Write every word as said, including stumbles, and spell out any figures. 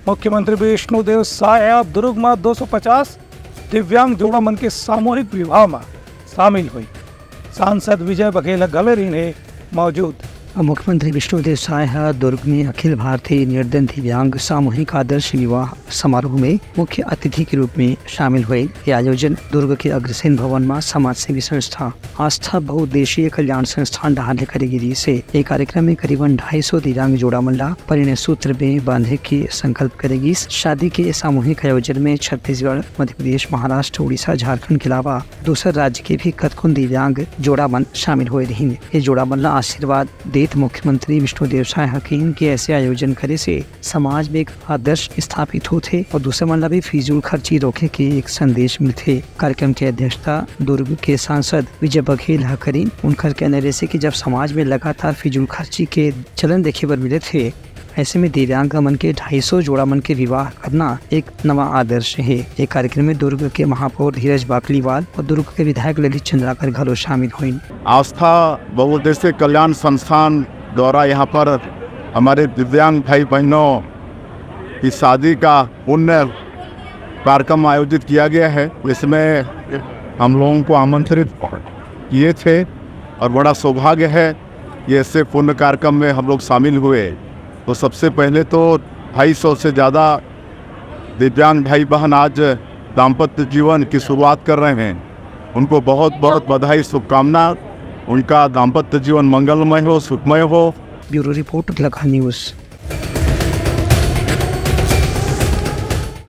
मुख्यमंत्री विष्णुदेव साय ह दुर्ग म दो सौ पचास दिव्यांग जोड़ा मन के सामूहिक विवाह म शामिल होई। सांसद विजय बघेल ह घलो रहिन हे मौजूद। मुख्यमंत्री विष्णुदेव साय ह दुर्ग में अखिल भारतीय निर्धन दिव्यांग सामूहिक आदर्श विवाह समारोह में मुख्य अतिथि के रूप में शामिल हुए। ये आयोजन दुर्ग के अग्रसेन भवन म समाजसेवी संस्था आस्था बहुउद्देशीय कल्याण संस्थान डहार ले करे गिरिस हे। ये कार्यक्रम में करीबन ढाई सौ दिव्यांग जोड़ा मन ला परिणय सूत्र में बांधे के संकल्प करे गिस। शादी के सामूहिक आयोजन में छत्तीसगढ़, मध्य प्रदेश, महाराष्ट्र, उड़ीसा, झारखंड के अलावा दूसर राज्य के भी कतकोन दिव्यांग जोड़ा मन शामिल होए रहिन। ये जोड़ा मन ला आशीर्वाद देत मुख्यमंत्री विष्णुदेव साय ह कहिन कि ऐसे आयोजन करे से समाज में एक आदर्श स्थापित होथे और दूसर मन ला भी फिजूल खर्ची रोके के एक संदेश मिलथे। कार्यक्रम के अध्यक्षता दुर्ग के सांसद विजय बघेल ह करिन। उनकर कहना रहिसे कि जब समाज में लगातार फिजूल खर्ची के चलन देखे बर मिलत हे, ऐसे में दिव्यांग मन के ढाई सौ जोड़ा मन के विवाह करना एक नवा आदर्श हे। ये कार्यक्रम में दुर्ग के महापौर धीरज बाकलीवाल और दुर्ग के विधायक ललित चंद्राकर घलो शामिल होइन। आस्था बहुउद्देश्य कल्याण संस्थान द्वारा यहाँ पर हमारे दिव्यांग भाई बहनों की शादी का पुण्य कार्यक्रम आयोजित किया गया है। इसमें हम लोगों को आमंत्रित किए थे और बड़ा सौभाग्य है कि ऐसे पुण्य कार्यक्रम में हम लोग शामिल हुए। तो सबसे पहले तो ढाई सौ से ज़्यादा दिव्यांग भाई बहन आज दाम्पत्य जीवन की शुरुआत कर रहे हैं। उनको बहुत बहुत बधाई, शुभकामना। उनका दाम्पत्य जीवन मंगलमय हो, सुखमय हो। ब्यूरो रिपोर्ट, लखा न्यूज़।